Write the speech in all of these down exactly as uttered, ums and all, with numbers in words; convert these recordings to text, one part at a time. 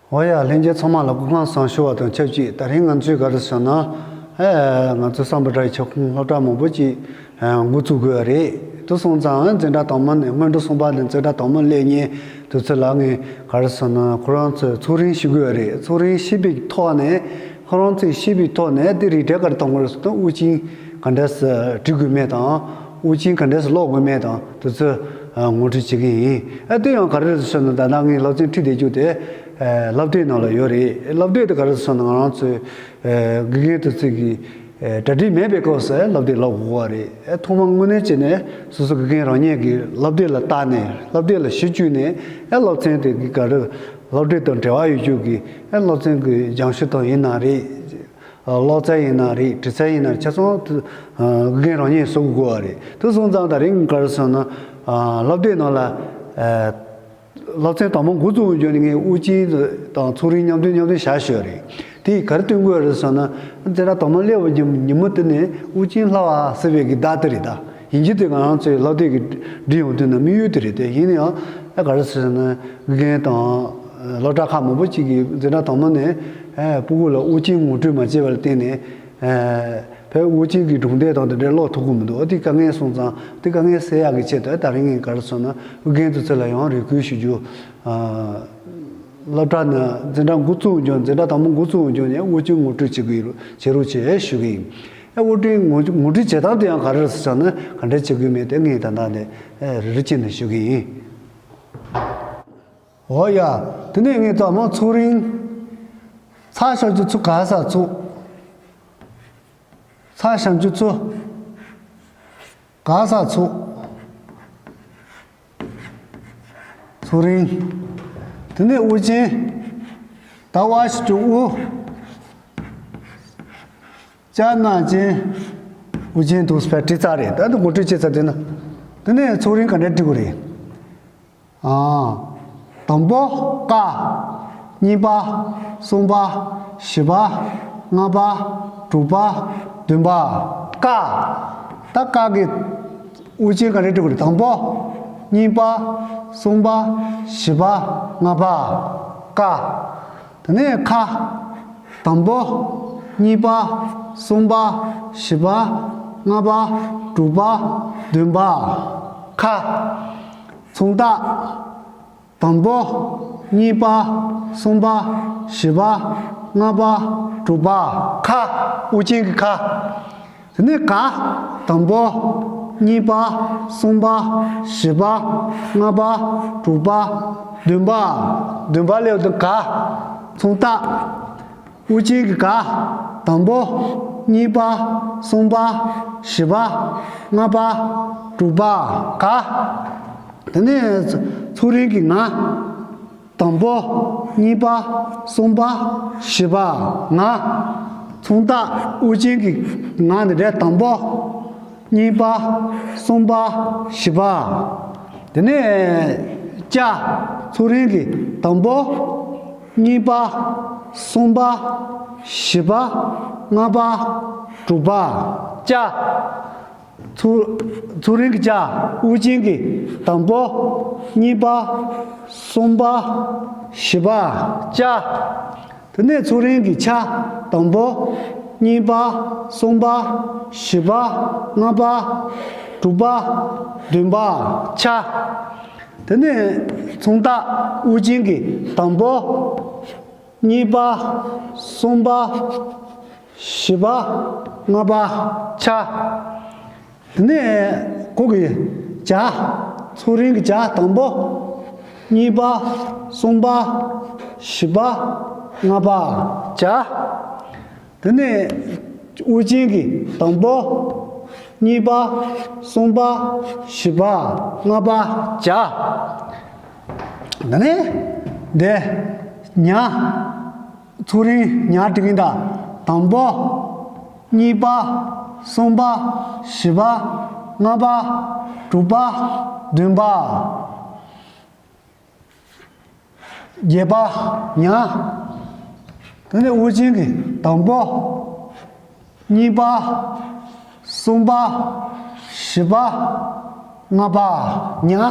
འོ་ཡ། ལྷན་རྒྱས་ཚང་མ་ལ་སྐུ་ཁམས་བཟང་ཞུ་བ་དང་ཆབས་ཅིག་ད་རིང་ང་ཚོས་ག་རེ་ཟེར་ན། ཨེ། ང་ཚོ་བསམ་པ་འདྲ་བའི་ཁྱབ་ཁོངས་སློབ་གྲྭ་མང་པོ་ཅིག་ཨེ། འགོ་བཙུགས་དགོས་པ་རེད། དེ་སོང་ཙང་འཛིན་གྲྭ་དང་པོ་ནས་སྔོན་འགྲོ་གསུམ་པ་ནས་འཛིན་གྲྭ་དང་པོ་སླེབས་མཁན་དེ་ཚོ་ལ་ངས་ག་རེ་ཟེར་ན། ཁོ་རང་ཚོས་ཚོགས་རིམ་ཤེས་དགོས་པ་རེད། ཚོགས་རིམ་ཤེས་པའི་ཐོག་ནས། ཁོ་རང་ཚོས་ཤེས་པའི་ཐོག་ནས་དེ་རིགས་གྲས་ག་རེ་གཏོང་དགོས་རེད་ཟེར་ན། དབུ་ཅན་ག་འདྲས་སེ་འབྲི་དགོས་མེད་དང་། དབུ་ཅན་ག་འདྲས་སེ་ཀློག་དགོས་མེད་དང་དེ་ཚོ་ངོ་སྤྲོད་བྱེད་ཀྱི་ཡིན། ཨ། དེ་ཡང་ག་རེ་རེད་ཟེར་ན། ད་ལྟ་ངས་སློབ་ཚན་ཁྲིད་བསྡད་རྒྱུ་དེ། ཨ། སློབ་དེབ་ནང་ལ་ཡོད་རེད། སློབ་དེབ་དེ་ག་རེ་རེད་ཟེར་ན། ང་རང་ཚོའི་ཨ། དགེ་རྒན་དེ་ཚོ་གིས་ཨ། གྲ་སྒྲིག་མེད་པའི་སྐབས་སུ་སློབ་དེབ་ཀློག་དགོས་པ་རེད། ཨ། ཐོག་མར་དངོས་གནས་བྱས་ནས་སོ་སོ་དགེ་རྒན་རང་ཉིད་ཀྱིས་སློབ་དེབ་ལ་བལྟས་ནས། སློབ་དེབ་ལ་གཞི་བཅོལ་ནས། ཨ། སློབ་ཚན་དེ་གི་ག་རེ། སློབ་ཁྲིད་དང་འབྲེལ་བ་ཡོད་རྒྱུ་གི། ཨ། སློབ་ཚན་གྱི་སྦྱང་ཤོག་དང་ཡིན་ན་རེད། ཨ། ཀློག་རྩལ་ཡིན་ན་རེད། འབྲི་རྩལ་ཡིན་ན་རེད། ཆ་ཚང་དེ་ཨ། དགེ་རྒན་རང་ཉིད་བཟོ་དགོས་པ་རེད། དེ་སོང་ཙང་ད་རིང་ག་རེ་ཟེར་ན། ཨ། སློབ་དེབ་ནང་ལ། ཨ། སློབ་ཚན་དང་པོ་འགོ་བཙུགས་རྒྱུ་ནས་ངས་དབུ་ཅན་དང་ཚོགས་རིམ་མཉམ་དུ་མཉམ་དུ་བཞག་ཞུས་པ་རེད། དེས་ག་རེ་སྟོན་དགོས་རེད་ཟེར་ན། འཛིན་གྲྭ་དང་པོ་སླེབས་པའི་ཉིན་མོ་དེ་ནས་དབུ་ཅན་ལྷ་བ་ཟེར་བའི་གི་བརྡ་དེ་རེད་ད། ཡིན་གཅིག་དེ་ང་རང་ཚོའི་སློབ་དེབ་ཀྱི་འབྲི་ཡོང་དུས་ན་དམིགས་ཡུལ་དེ་རེད་དེ། ཡིན་ན་ཡང་། ཨ། ག་རེ་ཟེར་ན། དགེ་རྒན་དང་སློབ་གྲྭ་ཁག་མང་པོ་ཅིག་གིས་འཛིན་གྲྭ་དང་པོ་ནས། ཨ། སྤུ་གུ་ལ་དབུ་ཅན་ངོ་སྤྲོད་མ་བྱས་པ་ལ་བརྟེན་ནས། ཨ། བོད་དབུ་ཅན་གྱི་སྒྲུང་དེབ་དང་དེ་འདྲ་ཀློག་ཐུབ་ཀྱི་མི་འདུག། ཨ། དེ་དཀའ་ངལ་སོང་ཙང་དེ་དཀའ་ངལ་སེལ་ཡག་གི་ཆེད་དུ། ཨ། ད་རིང་ངས་ག་རེ་ཟེར་ན། དགེ་རྒན་དེ་ཚོ་ལ་ཡང་རེ་སྐུལ་ཞུ་རྒྱུ། ཨ། སློབ་གྲྭ་ནས་འཛིན་གྲྭ་འགོ་བཙུགས་རྒྱུ། འཛིན་གྲྭ་དང་པོ་འགོ་བཙུགས་རྒྱུ་ནས་དབུ་ཅན་ངོ་སྤྲོད་བྱེད་དགོས་རུ་བྱེད་རོགས་བྱེད་ཞུ་གི་ཡིན། ཨ། དབུ་ཅན་ངོ་ངོ་སྤྲོད་བྱེད་སྟངས་དེ་ཡང་ག་རེ་རེད་ཟེར་ན། ག་འདྲ་བྱེད་དགོས་མིན་དེ་ངས་ད་ལྟ་ནས། ཨ། རེ་རེ་བྱས་ནས་ཞུ་གི་ཡིན། འོ་ཡ། དེ་ནས་ངས་ད་མ་ཚོགས་རིམ། ཚ་ཞབས་ཀྱུ་ཚུ་ག་ས་ཚུགས། ཚ་ཞབས་ཀྱུ་ཚུ་ག་ས་ཚུགས། ཚོགས་རིམ། དེ་ནས་དབུ་ཅན། ད་བ་ཞབས་ཀྱུ་དབུ། ཅ་ན་ཅན། དབུ་ཅན་དུ་སྤེ་བྲིས་ཚར་རེད། ད་འདི་ངོ་སྤྲོད་བྱས་ཚར་དུས་ན། དེ་ནས་ཚོགས་རིམ་ག་འདྲ་འབྲི་དགོས་རེད། ཨ། དང་པོ་ཀ། གཉིས་པ། གསུམ་པ། བཞི་པ། ལྔ་པ། དྲུག་པ། བདུན་པ། ཀ། ད་ཀ་གི་དབུ་ཅན་ག་རེ་འབྲི་དགོས་རེད། དང་པོ། གཉིས་པ། གསུམ་པ། བཞི་པ། ལྔ་པ། ཀ། དེ་ནས་ཁ། དང་པོ། གཉིས་པ། གསུམ་པ། བཞི་པ། ལྔ་པ། དྲུག་པ། བདུན་པ། ཁ། མཚུངས་རྟགས། དང་པོ། གཉིས་པ། གསུམ་པ། བཞི་པ། ལྔ་པ། དྲུག་པ། ཁ། དབུ་ཅན་གྱི་ཁ། དེ་ནས་ག། དང་པོ། གཉིས་པ། གསུམ་པ། བཞི་པ། ལྔ་པ། དྲུག་པ། བདུན་པ། བདུན་པ་སླེབས་དུས་ག། མཚུངས་རྟགས། དབུ་ཅན་གྱི་ག། དང་པོ། གཉིས་པ། གསུམ་པ། བཞི་པ། ལྔ་པ། དྲུག་པ། ག། དེ་ནས་ཚོགས་རིམ་གྱི་ང་། དང་པོ། གཉིས་པ། གསུམ་པ། བཞི་པ། ང་། མཚུངས་རྟགས། དབུ་ཅན་གྱི་ང་འདི་འདྲ། དང་པོ། གཉིས་པ། གསུམ་པ། བཞི་པ། དེ་ནས་ཅ། ཚོགས་རིམ་གྱི་དང་པོ། གཉིས་པ། གསུམ་པ། བཞི་པ། ལྔ་པ། དྲུག་པ། ཅ། ཚོགས་ཚོགས་རིམ་གྱི་ཅ། དབུ་ཅན་གྱི་དང་པོ། གཉིས་པ། གསུམ་པ། བཞི་པ། ཅ། དེ་ནས་ཚོགས་རིམ་གྱི་ཆ། དང་པོ། གཉིས་པ། གསུམ་པ། བཞི་པ། ལྔ་པ། དྲུག་པ། བདུན་པ། ཆ། དེ་ནས་མཚུངས་རྟགས། དབུ་ཅན་གྱི་དང་པོ། གཉིས་པ། གསུམ་པ། བཞི་པ། ལྔ་པ། ཆ། དེ་ནས་ཁོ་གི་ཇ། ཚོགས་རིམ་གྱི་ཇ། དང་པོ། གཉིས་པ། གསུམ་པ། བཞི་པ། ལྔ་པ། ཇ། དེ་ནས་དབུ་ཅན་གྱི་དང་པོ། གཉིས་པ། གསུམ་པ། བཞི་པ། ལྔ་པ། ཇ། དེ་ནས་འདི་ཉ། ཚོགས་རིམ་ཉ་འབྲི་གི་ཡིན་ད། དང་པོ། གཉིས་པ། གསུམ་པ། བཞི་པ། ལྔ་པ། དྲུག་པ། བདུན་པ། བརྒྱད་པ། ཉ། དེ་ནས་དབུ་ཅན་གྱི་དང་པོ། གཉིས་པ། གསུམ་པ། བཞི་པ། ལྔ་པ། ཉ།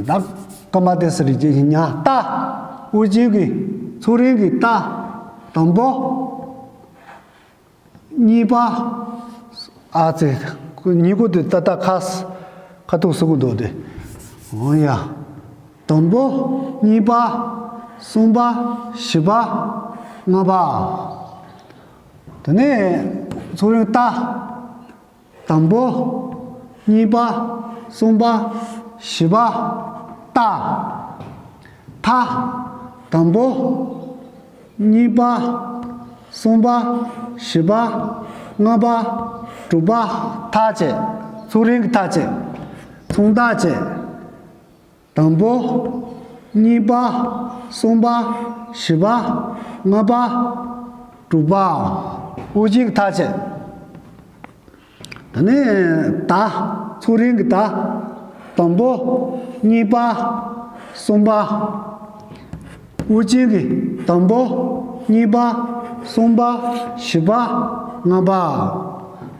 ད་སྐར་མ་དེ་སི་རི་ཅན་ཉ། ཏ། དབུ་ཅན་གྱི་ཚོགས་རིང་གི་ཏ། དང་པོ། གཉིས་པ། ཨ་ཙི། ཉིན་གུང་དུ་ཏ་ཏ་ཁ་ས། ཁ་ཐུག་སུ་གུ་འདུག་སྟེ། འོ་ཡ། དང་པོ། གཉིས་པ། གསུམ་པ། བཞི་པ། ལྔ་པ། དེ་ནས་ཚོགས་རིང་ཏ། དང་པོ། གཉིས་པ། གསུམ་པ། བཞི་པ། ཏ། ཐ། དང་པོ། གཉིས་པ། གསུམ་པ། བཞི་པ། ལྔ་པ། དྲུག་པ། ཐ་བྱས། ཚོགས་རིང་གི་ཐ་བྱས། མཚུངས་རྟགས་བྱས། དང་པོ། གཉིས་པ། གསུམ་པ། བཞི་པ། ལྔ་པ། དྲུག་པ། དབུ་ཅན་གྱི་ཐ་བྱས། དེ་ནས་ད། ཚོགས་རིང་གི་ད། དང་པོ། གཉིས་པ། གསུམ་པ། དབུ་ཅན་གྱི་དང་པོ། གཉིས་པ། གསུམ་པ། བཞི་པ། ལྔ་པ།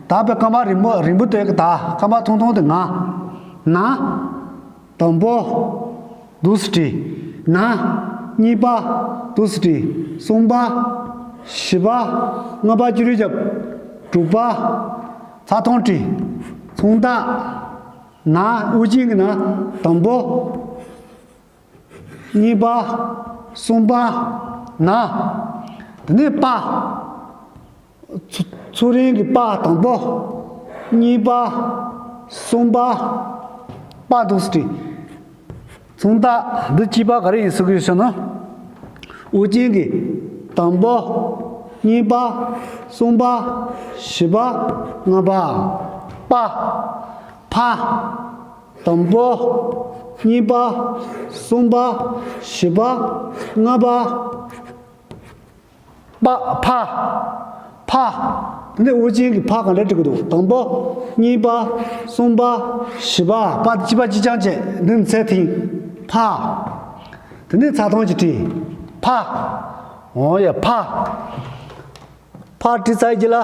ད་པའི་སྐར་མ་རིང་པོ་རིང་པོ་དེ་གི་ད་སྐར་མ་ཐུང་ཐུང་དེ་ང་། ན། དང་པོ། དུ་སི་ཏྲི། ན། གཉིས་པ། དུ་སི་ཏྲི། གསུམ་པ། བཞི་པ། ལྔ་པ་ཅི་རུ་རྒྱབ། དྲུག་པ། ཚ་ཐོང་ཏྲི། མཚུངས་རྟགས། ན། དབུ་ཅན་གྱི་ན། དང་པོ། གཉིས་པ། གསུམ་པ། ན། དེ་ནས་པ། ཚོ་ཚོགས་རིང་གི་པ་དང་པོ། གཉིས་པ། གསུམ་པ། པ་དུ་སི་ཏྲི། མཚུངས་རྟགས་འདི་གཅིག་པ་ག་རེ་ཡིན་ཟེར་གི་ཡོད་ཟེར་ན། དབུ་ཅན་གྱི་དང་པོ། གཉིས་པ། གསུམ་པ། བཞི་པ། ལྔ་པ། པ། ཕ། དང་པོ། གཉིས་པ། གསུམ་པ། བཞི་པ། ལྔ་པ། པ། ཕ། ཕ། དེ་ནས་དབུ་ཅན་གྱི་ཕ་ག་འདྲ་འབྲི་གི་འདུག་དང་པོ། གཉིས་པ། གསུམ་པ། བཞི་པ། པ་དེ་གཅིག་པ་གཅིག་རྐྱང་བྱས། འདི་ནི་ཚེ་ཐིང་། ཕ། དེ་ནས་ཚ་ཐོང་གཅིག་བྲིས། ཕ། འོ་ཡ་ཕ། ཕ་བྲིས་ཚར་གྱི་ལ།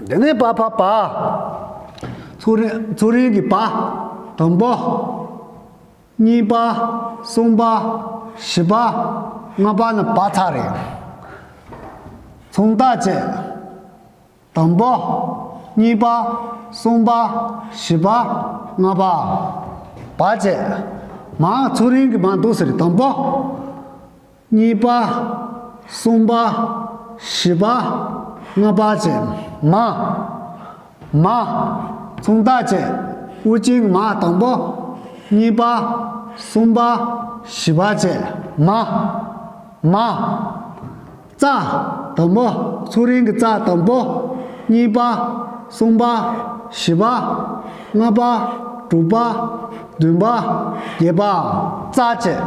དེ་ནས་པ་ཕ་པ། ཚོགས་རིང་ཚོགས་རིང་གི་པ། དང་པོ། གཉིས་པ། གསུམ་པ། བཞི་པ། ལྔ་པ་ནི་པ་ཚ་རེད། མཚུངས་རྟགས་བྱས། དང་པོ། གཉིས་པ། གསུམ་པ། བཞི་པ། ལྔ་པ། པ་བྱས། མ་ཚོགས་རིང་གི་མ་འདུག་ཟེར་དང་པོ། གཉིས་པ། གསུམ་པ། བཞི་པ། ལྔ་པ་བྱས། མ། མ། མཚུངས་རྟགས་བྱས། དབུ་ཅན་མ་དང་པོ། གཉིས་པ། གསུམ་པ། བཞི་པ་བྱས། མ། མ། ཙ། དང་པོ། ཚོགས་རིང་གི་ཙ་དང་པོ། གཉིས་པ། གསུམ་པ། བཞི་པ། ལྔ་པ། དྲུག་པ། བདུན་པ། བརྒྱད་པ། ཙ་བྱས།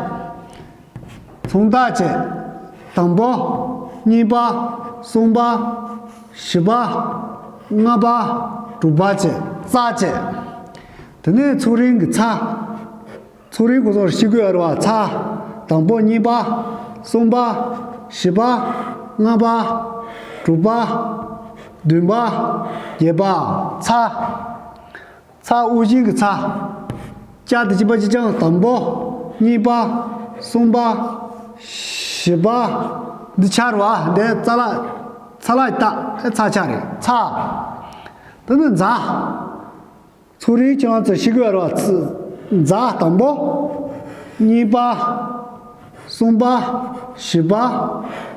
མཚུངས་རྟགས་བྱས། དང་པོ། གཉིས་པ། གསུམ་པ། བཞི་པ། ལྔ་པ། དྲུག་པ་བྱས། ཙ་བྱས། དེ་ནས་ཚོགས་རིང་གི་ཚ། ཚོགས་རིང་གོ་སོགས་ཤི་གོས་ཨ་རུ་བ་ཚ། དང་པོ། གཉིས་པ། གསུམ་པ། བཞི་པ། ལྔ་པ། དྲུག་པ། བདུན་པ། བརྒྱད་པ། ཚ། ཚ། དབུ་ཅན་གྱི་ཚ། ཅ་དེ་གཅིག་པ་གཅིག་རྐྱང་། དང་པོ། གཉིས་པ། གསུམ་པ། བཞི་པ། འདི་ཆར་བ་འདི་ཙ་ལ། ཚ་ལ་ཏ། ཨེ་ཚ་ཆ་རེད། ཚ། དེ་ནི་ཛ། ཚོགས་རིང་ཁྱེད་རང་ཚོ་ཤི་གི་ཡོད་རེད་བ། ཙི། ཛ་དང་པོ། གཉིས་པ། གསུམ་པ། བཞི་པ།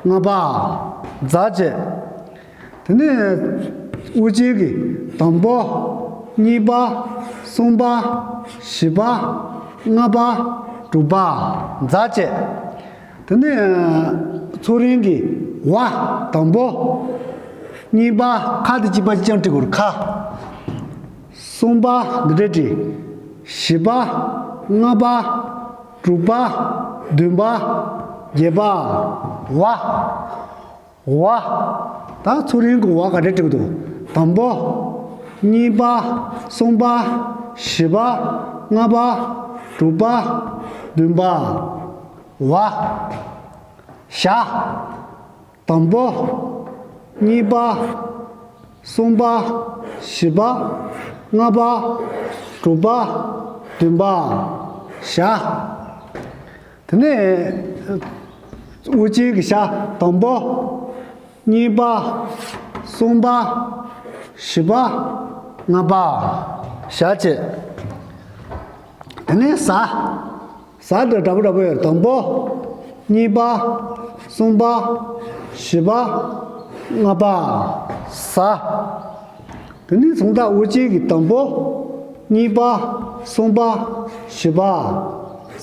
ལྔ་པ། ཛ་བྱས། དེ་ནས་དབུ་ཅན་གྱི་དང་པོ། གཉིས་པ། གསུམ་པ། བཞི་པ། ལྔ་པ། དྲུག་པ། ཛ་བྱས། དེ་ནས་ཚོགས་རིང་གི་བ་དང་པོ། གཉིས་པ། ཁ་དེ་གཅིག་པ་གཅིག་རྐྱང་བྲི་དགོས་རེད། ཁ། གསུམ་པ་འདི་འདྲ་བྲིས། བཞི་པ། ལྔ་པ། དྲུག་པ། བདུན་པ། བརྒྱད་པ། བ། བ། ད་ཚོགས་རིང་གི་བ་ག་འདྲ་བྲི་གི་འདུག་དང་པོ། གཉིས་པ། གསུམ་པ། བཞི་པ། ལྔ་པ། དྲུག་པ། བདུན་པ། བ། ཞ། དང་པོ། གཉིས་པ། གསུམ་པ། བཞི་པ། ལྔ་པ། དྲུག་པ། བདུན་པ། ཞ། དེ་ནས་དབུ་ཅན་གྱི་ཤ་དང་པོ། གཉིས་པ། གསུམ་པ། བཞི་པ། ལྔ་པ། བཞག་བྱས། དེ་ནས་ཟ། ཟ་འདི་འདྲ་པོ་འདྲ་པོ་ཡོད། དང་པོ། གཉིས་པ། གསུམ་པ། བཞི་པ། ལྔ་པ། ཟ། དེ་ནས་མཚུངས་རྟགས་དབུ་ཅན་གྱི་དང་པོ། གཉིས་པ། གསུམ་པ། བཞི་པ།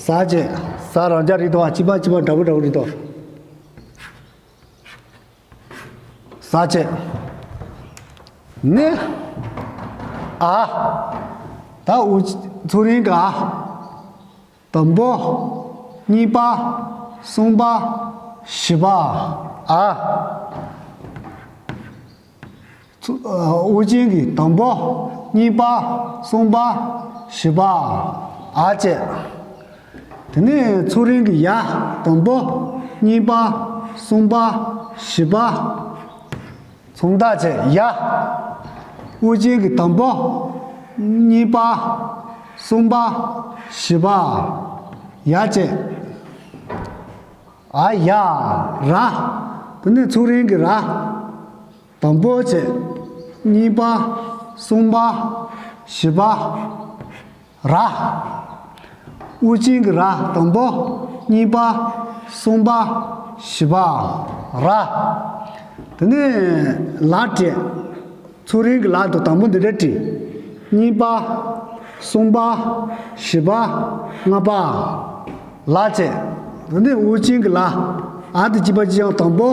ཟ་བྱས། ཟ་རང་འཇགས་རེད་དོ། གཅིག་པ་གཅིག་པ་འདྲ་པོ་འདྲ་པོ་རེད་དོ། ཟ་བྱས། ནི། ཨ། ད་དབུ་ཅན་ཚུགས་རིང་གི་ཨ། དང་པོ། གཉིས་པ། གསུམ་པ། བཞི་པ། ཨ། ཚུ- ཨ། དབུ་ཅན་གྱི་དང་པོ། གཉིས་པ། གསུམ་པ། བཞི་པ། ཨ་བྱས། དེ་ནས་ཚུགས་རིང་གི་ཡ། དང་པོ། གཉིས་པ། གསུམ་པ། བཞི་པ། མཚུངས་རྟགས་བྱས། ཡ། དབུ་ཅན་གྱི་དང་པོ། གཉིས་པ། གསུམ་པ། བཞི་པ། ཡ་བྱས། ཨ་ཡ། ར། དེ་ནས་ཚུགས་རིང་གི་ར། དང་པོ་བྱས། གཉིས་པ། གསུམ་པ། བཞི་པ། ར། དབུ་ཅན་གྱི་ར། དང་པོ། གཉིས་པ། གསུམ་པ། བཞི་པ། ར། དེ་ནས་ལ་བྲིས། ཚུགས་རིང་གི་ལ་དང་དང་པོ་འདི་འདྲ་བྲིས། གཉིས་པ། གསུམ་པ། བཞི་པ། ལྔ་པ། ལ་བྱས། དེ་ནས་དབུ་ཅན་གྱི་ལ། ཨ་དེ་གཅིག་པ་གཅིག་རྐྱང་དང་པོ།